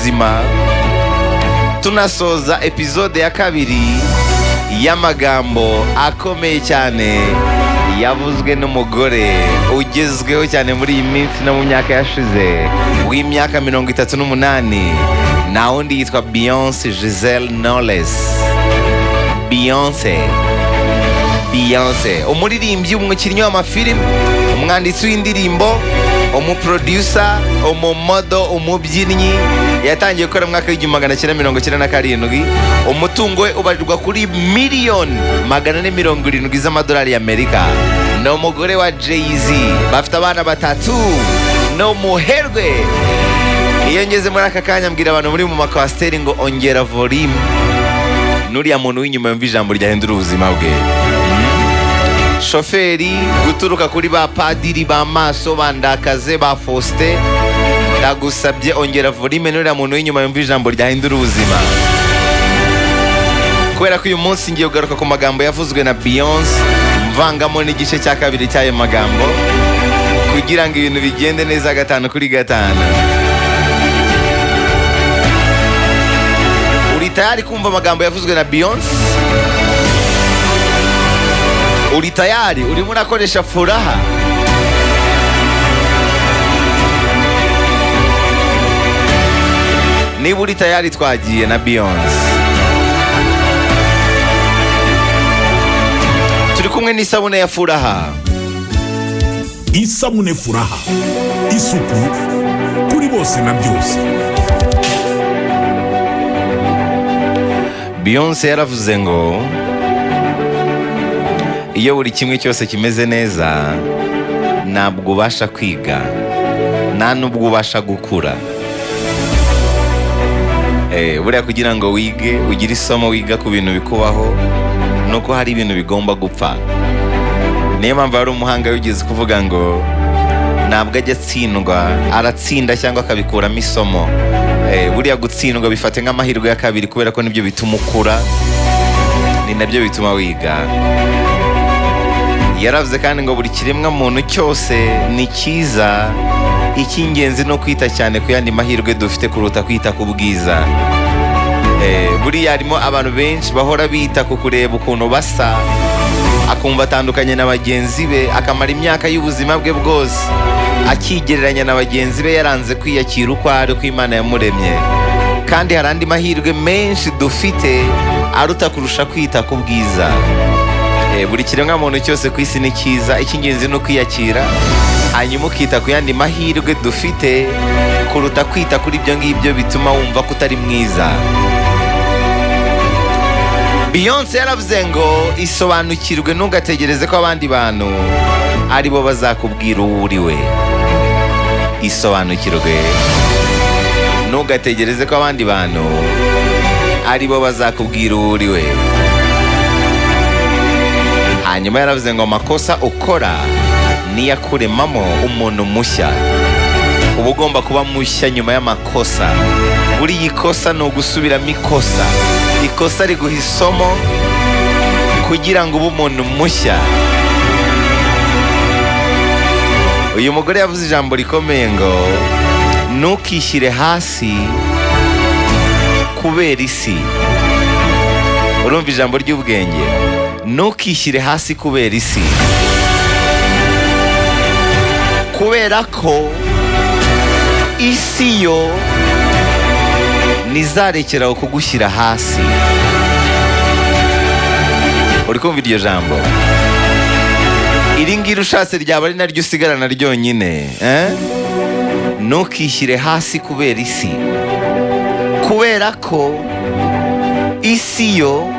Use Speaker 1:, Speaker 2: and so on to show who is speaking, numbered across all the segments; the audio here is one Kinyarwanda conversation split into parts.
Speaker 1: ubuzima. Tunasoza episode ya kabiri y'amagambo akomeye cyane yavuzwe n'umugore ugezweho cyane muri iyi minsi no mu myaka yashize, w'imyaka 38. Nta wundi, yitwa Beyonce Giselle Knowles. Beyonce, Beyonce, umuririmbyi, umukinnyi w'amafilimi, umwanditsi w'indirimbo, umuproducer, umumodel, umubyinnyi. Yatangiye gukora mu mwaka w'1997. Umutungo we ubarirwa kuri miliyoni 470 z'amadolari y'Amerika. Ni umugore wa Jay-Z, bafite abana batatu, ni umuherwe. Iyo ngeze muri aka kanya, mbwira abantu muri mu makwasiteri ngo ongera volume, n'uriya muntu w'inyuma yumva ijambo ryahindura ubuzima bwe. Shoferi, guturuka kuri ba padiri, ba maso, ba Ndakaze, ba Faustin, ndagusabye ongera volume, n'uriya muntu w'inyuma yumva ijambo ryahindura ubuzima, kubera ko uyu munsi ngiye kugaruka ku magambo yavuzwe na Beyonce, mvangamo n'igice cya kabiri cy'ayo magambo, kugira ngo ibintu bigende neza gatanu kuri gatanu. Uri tayari kumva amagambo yavuzwe na Beyonce? Uri tayari? Urimo urakoresha furaha? Niba uri tayari, twagiye na Beyonce. Turi kumwe n'isabune ya Furaha.
Speaker 2: Isabune Furaha, isuku kuri bose na byose.
Speaker 1: Beyonce yaravuze ngo iyo buri kimwe cyose kimeze neza, ntabwo ubasha kwiga, nta n'ubwo ubasha gukura. Buriya kugira ngo wige, ugire isomo wiga ku bintu bikubaho, ni uko hari ibintu bigomba gupfa. Niyo mpamvu hari umuhanga wigeze kuvuga ngo ntabwo ajya atsindwa, aratsinda cyangwa akabikuramo isomo. Buriya gutsindwa bifate nk'amahirwe ya kabiri, kubera ko nibyo bituma ukura, ni nabyo bituma wiga. Yaravuze kandi ngo buri kiremwa muntu cyose ni cyiza, icy'ingenzi ni ukwita cyane ku yandi mahirwe dufite kuruta kwita ku bwiza. Buriya harimo abantu benshi bahora bita ku kureba ukuntu basa, akumva atandukanye na bagenzi be, akamara imyaka y'ubuzima bwe bwose akigereranya na bagenzi be, yaranze kwiyakira uko ari, uko Imana yamuremye. Kandi hari andi mahirwe menshi dufite aruta kurusha kwita ku bwiza. Buri kiremwa muntu cyose ku isi ni cyiza, icy'ingenzi ni ukwiyakira, hanyuma ukita ku yandi mahirwe dufite kuruta kwita kuri ibyo ngibyo bituma wumva ko utari mwiza. Beyonce yaravuze ngo isobanukirwe, ntugategereze ko abandi bantu ari bo bazakubwira uwo uri we. Isobanukirwe, ntugategereze ko abandi bantu ari bo bazakubwira uwo uri we. Hanyuma yaravuze ngo amakosa ukora niyo akuremamo umuntu mushya. Uba ugomba kuba mushya nyuma y'amakosa. Buriya ikosa ni ugusubiramo ikosa. Ikosa riguha isomo kugira ngo ube umuntu mushya. Uyu mugore yavuze ijambo rikomeye ngo ntukishyire hasi kubera isi. Urumva ijambo ry'ubwenge? Ntukishyire hasi kubera isi, kubera ko isi yo ntizarekeraho kugushyira hasi. Uri kumva iryo jambo? Iri ngiri ushatse ryaba ari naryo usigarana ryonyine, eh? Ntukishyire hasi kubera isi, kubera ko isi yo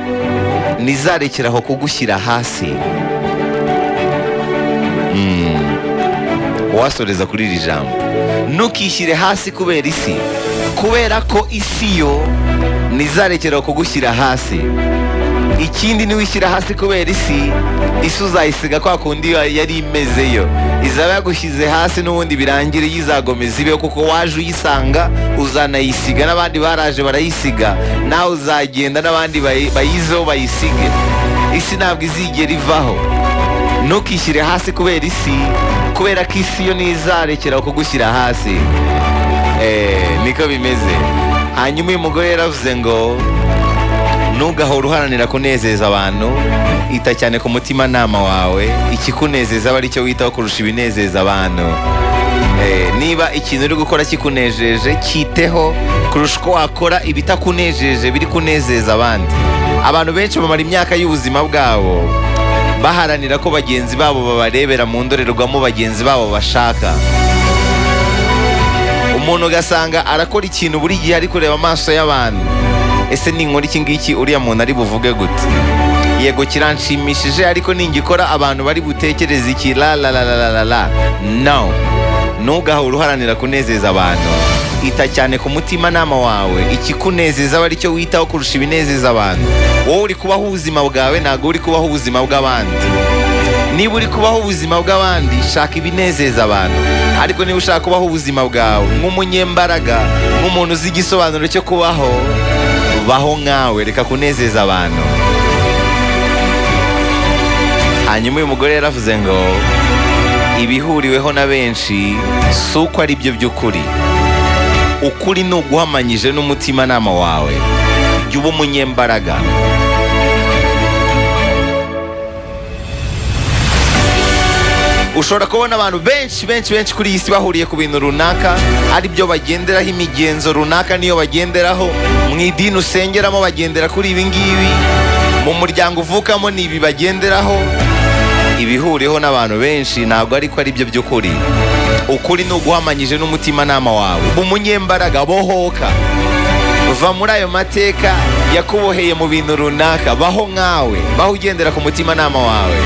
Speaker 1: ntizarekeraho kugushyira hasi. Uwasoreza kuri iri jambo: ntukishyire hasi kubera isi, kubera ko isi yo ntizarekeraho kugushyira hasi. Ikindi, niwishyira hasi kubera isi, isi uzayisiga kwa kundi yari imezeyo, izaba yagushyize hasi n'ubundi, birangire yizagomeza ibeho, kuko waje uyisanga uzanayisiga. N'abandi baraje barayisiga, nawe uzagenda n'abandi bayizeho bayisige. Isi ntabwo izigera ivaho. Ntukishyire hasi kubera isi, kubera ko isi yo ntizarekera kugushyira hasi. Niko bimeze. Hanyuma uyu mugore yaravuze ngo ntugahore uharanira kunezeza abantu, ita cyane ku mutimanama wawe, ikikunezeza aba aricyo witaho kurusha ibinezeza abantu. Niba ikintu uri gukora kikunejeje, cyiteho kurusha uko wakora ibitakunejeje biri kunezeza abandi. Abantu benshi bamara imyaka y'ubuzima bwabo baharanira ko bagenzi babo babarebera mu ndorerwamo bagenzi babo bashaka. Umuntu ugasanga arakora ikintu buri gihe ari kureba amaso y'abantu: ese ninkora iki ngiki, uriya muntu ari buvuge gute? Yego kiranshimishije, ariko ningikora abantu bari butekereze iki? La la la la la la la. No, ntugahore uharanira kunezeza abantu, ita cyane ku mutimanama wawe, ikikunezeza aba aricyo witaho kurusha ibinezeza abantu. Wowe uri kubaho ubuzima bwawe, ntabwo uri kubaho ubuzima bw'abandi. Niba uri kubaho ubuzima bw'abandi, shaka ibinezeza abantu, ariko niba ushaka kubaho ubuzima bwawe nk'umunyembaraga, nk'umuntu uzi igisobanuro cyo kubaho, baho nkawe, reka kunezeza abantu. Hanyuma uyu mugore yaravuze ngo ibihuriweho na benshi si uko ari byo by'ukuri. Ukuri ni uguhamanyije n'umutimanama wawe. Jya uba umunyembaraga. Ushobora kubona abantu benshi benshi benshi kuri iyi si bahuriye ku bintu runaka, ari byo bagenderaho, imigenzo runaka niyo bagenderaho. Mu idini usengeramo bagendera kuri ibi ngibi, mu muryango uvukamo ni ibi bagenderaho. Ibihuriyeho n'abantu benshi ntabwo ariko ari byo by'ukuri. Ukuri ni uguhamanyije n'umutimanama wawe. Uba umunyembaraga, bohoka, va muri ayo mateka yakuboheye mu bintu runaka, baho nkawe, baho ugendera ku mutimanama wawe.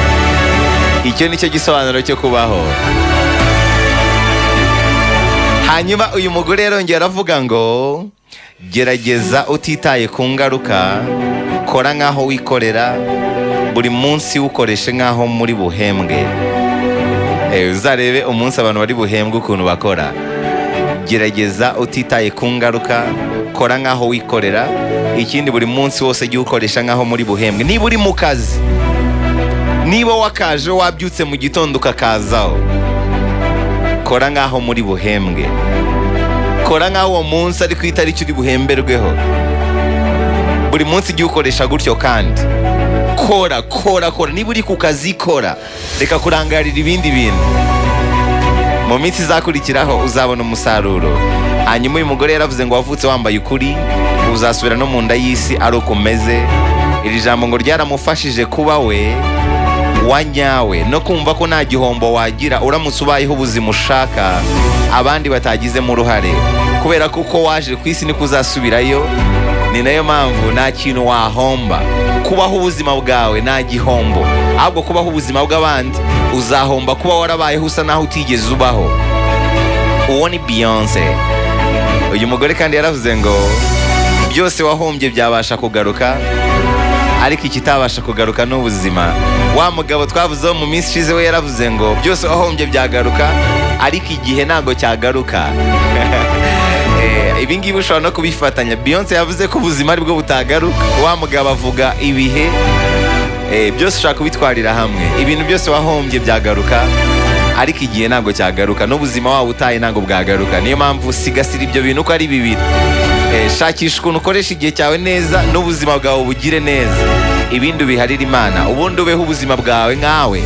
Speaker 1: Icyo ni cyo gisobanuro cyo kubaho. Hanyuma uyu mugore yarongera aravuga ngo gerageza utitaye ku ngaruka, kora nk'aho wikorera, buri munsi wukoreshe nk'aho muri buhembwe. Uzarebe umunsi abantu bari buhembwe ukuntu bakora. Gerageza utitaye ku ngaruka, kora nk'aho wikorera. Ikindi, buri munsi wose jya uwukoresha nk'aho muri buhembwe. Niba uri mu kazi, niba wakaje, wabyutse mu gitondo ukakazaho, kora nk'aho muri buhembwe, kora nk'aho uwo munsi ari ku itariki uri buhemberweho. Buri munsi jya uwukoresha gutyo. Kandi kora, kora, kora. Niba uri ku kazi, kora, reka kurangarira ibindi bintu. Mu minsi izakurikiraho uzabona umusaruro. Hanyuma uyu mugore yaravuze ngo wavutse wambaye ukuri, uzasubira no mu nda y'isi ari uko umeze. Iri jambo ngo ryaramufashije kuba we wa nyawe no kumva ko nta gihombo wagira uramutse ubayeho ubuzima ushaka abandi batagizemo uruhare, kubera ko uko waje ku isi niko uzasubirayo. Ni nayo mpamvu nta kintu wahomba. Kubaho ubuzima bwawe nta gihombo, ahubwo kubaho ubuzima bw'abandi uzahomba kuba warabayeho usa naho utigeze ubaho. Uwo ni Beyonce. Uyu mugore kandi yaravuze ngo byose wahombye byabasha kugaruka, ariko ikitabasha kugaruka ni ubuzima. Wa mugabo twavuzeho mu minsi ishize we yaravuze ngo byose wahombye byagaruka, ariko igihe ntabwo cyagaruka. Ibi ngibi ushobora no kubifatanya. Beyonce yavuze ko ubuzima aribwo butagaruka, wa mugabo avuga ibihe. Byose ushobora kubitwarira hamwe. Ibintu byose wahombye byagaruka, ariko igihe ntabwo cyagaruka, n'ubuzima waba utaye ntabwo bwagaruka. Niyo mpamvu sigasira ibyo bintu uko ari bibiri. Shakisha ukuntu ukoresha igihe cyawe neza n'ubuzima bwawe bugire neza, ibindi ubiharire Imana, ubundi ubeho ubuzima bwawe nkawe.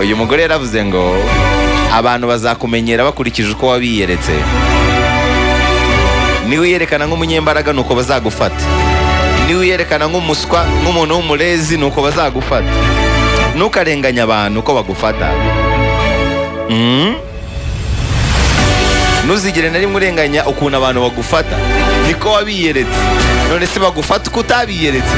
Speaker 1: Uyu mugore yaravuze ngo abantu bazakumenyera bakurikije uko wabiyeretse. Niwiyerekana nk'umunyembaraga, nuko bazagufata. Niwiyerekana nk'umuswa, nk'umuntu w'umurezi, nuko bazagufata. Ntukarenganye abantu uko bagufata. Ntuzigere na rimwe urenganya ukuntu abantu bagufata, niko wabiyeretse. None se bagufata uko utabiyeretse?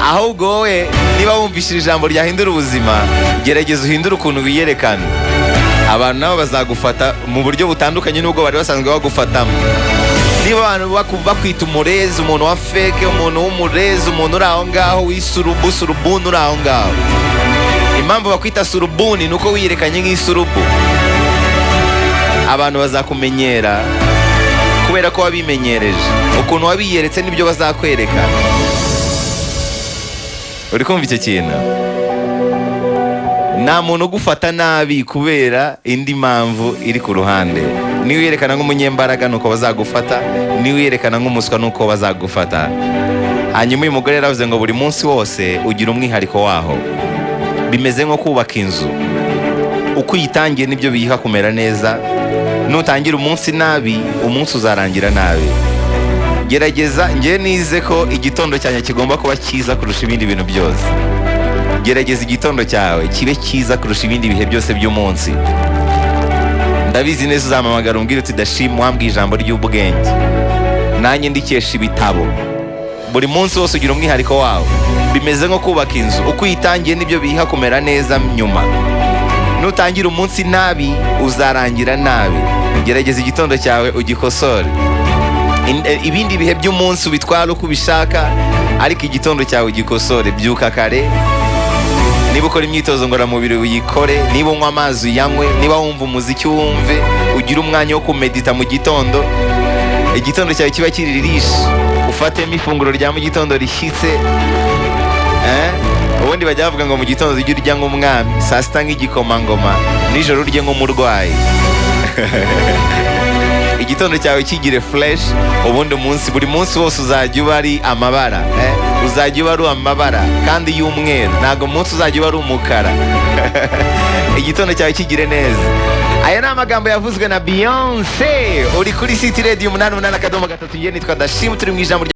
Speaker 1: Ahubwo wowe niba wumvishije ijambo ryahindura ubuzima, gerageza uhindure ukuntu wiyerekana, abantu nabo bazagufata mu buryo butandukanye n'ubwo bari basanzwe bagufatamo. Niba abantu bakwita umurezi, umuntu wa fake, umuntu w'umurezi, umuntu uri aho ngaho w'isurubu, surubuni uri aho ngaho, impamvu bakwita surubuni ni uko wiyerekanye nk'isurubu. Abantu bazakumenyera kubera ko wabimenyereje. Ukuntu wabiyeretse nibyo bazakwereka. Uri kumva icyo kintu? Nta muntu ugufata nabi kubera indi mpamvu iri ku ruhande. Niwiyerekana nk'umunyembaraga, nuko bazagufata. Niwiyerekana nk'umuswa, nuko bazagufata. Hanyuma uyu mugore yaravuze ngo buri munsi wose ugira umwihariko waho. Bimeze nko kubaka inzu: uko uyitangiye nibyo biyiha kumera neza. Nutangira umunsi nabi, umunsi uzarangira nabi. Gerageza, njye nize ko igitondo cyanjye kigomba kuba cyiza kurusha ibindi bintu byose. Gerageza igitondo cyawe kibe cyiza kurusha ibindi bihe byose by'umunsi. Ndabizi neza uzampamagara umbwira uti: "Dashima, wambwiye ijambo ry'ubwenge, nanjye ndikesha ibitabo." Buri munsi wose ugira umwihariko wawo. Bimeze nko kubaka inzu: uko uyitangiye nibyo biyiha kumera neza nyuma. Nutangira umunsi nabi, uzarangira nabi. Gerageza igitondo cyawe ugikosore. Ibindi bihe by'umunsi ubitwara uko ubishaka, ariko igitondo cyawe ugikosore. Byuka kare. Niba ukora imyitozo ngororamubiri, uyikore. Niba unywa amazi, uyanywe. Niba wumva umuziki, wumve. Ugire umwanya wo kumedita mu gitondo. Igitondo cyawe kiba kiririshe, ufatemo ifunguro rya mu gitondo rishyitse. Eh? Ubundi bajya bavuga ngo mu gitondo ujye urya nk'umwami, saa sita nk'igikomangoma, nijoro urye nk'umurwayi. Igitondo cyawe kigire fresh, ubundi umunsi, buri munsi wose uzajya uba ari amabara, eh? Uzajya uba ari amabara kandi y'umweru, ntabwo umunsi uzajya uba ari umukara. Igitondo cyawe kigire neza. Aya ni amagambo yavuzwe na Beyonce. Uri kuri City Radio 88.3. Ngiye nitwa Dashim, turi mu ijambo rya